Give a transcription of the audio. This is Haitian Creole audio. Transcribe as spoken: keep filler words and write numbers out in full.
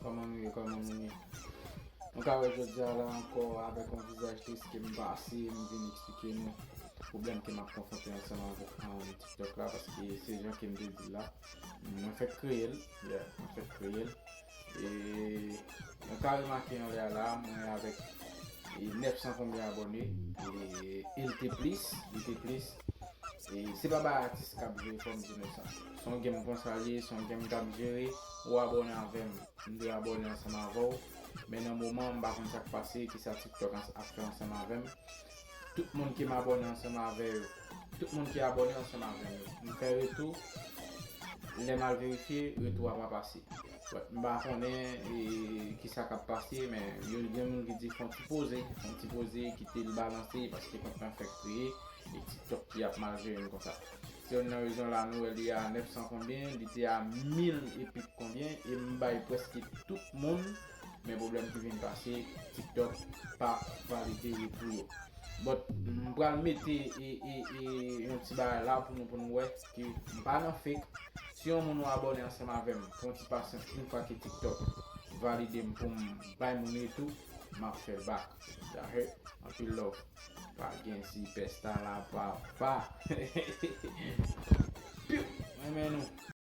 Kòman nou ye, kòman nou ye? Nou ka wè jodi a la ankò avèk yon vizaj tris ke m pase, m vin eksplike nou pwoblèm ke m ap konfwonte ansanm avèk an TikTok la, paske se jan ke m te di l la, mwen fèk kreye l, yeah, mwen fèk kreye l. E nou ka remake anlè a la, mwen avèk e nèf san konbyen abòne, e, e l te plis, li te plis. E se pa bay atis k ap jwe, fò m di nou sa. Se yon game konsa l ye, se yon game k ap jere, ou abòne avè m, m te abòne ansanm avè w, men nan moman an, m pa konn sa k pase, kisa TikTok ans- ap fè ansanm avè m. Tout moun ke m abòne ansanm avè yo, tout moun ki abòne ansanm avè m yo, m fè retou, lè m al verifye, retou a pa pase. But, m pa konnen e, kisa k ap pase, men yo gen moun ki di fè yon ti poze, fè yon ti poze, kite l balanse, paske kont lan fèk kreye, e TikTok ki ap mal jere n konsa. Se youn nan rezon la nou wè li a nèf san konbyen, li te a mil epi konbyen, e m bay prèske tout moun, men pwoblèm ki vin pase, TikTok pa valide retou yo. But, m pral mete e, e, e, yon ti bagay la pou nou, pou nou wè ke m pa nan fake. Si yon moun ou abòne ansanm avè m, pran ti pasyans, yon fwa ke TikTok valide m pou m bay moun retou, m ap fè l back. Y'all heard? Anpil love. Pa gen si pèsta la, papa. Piu! Renmen nou.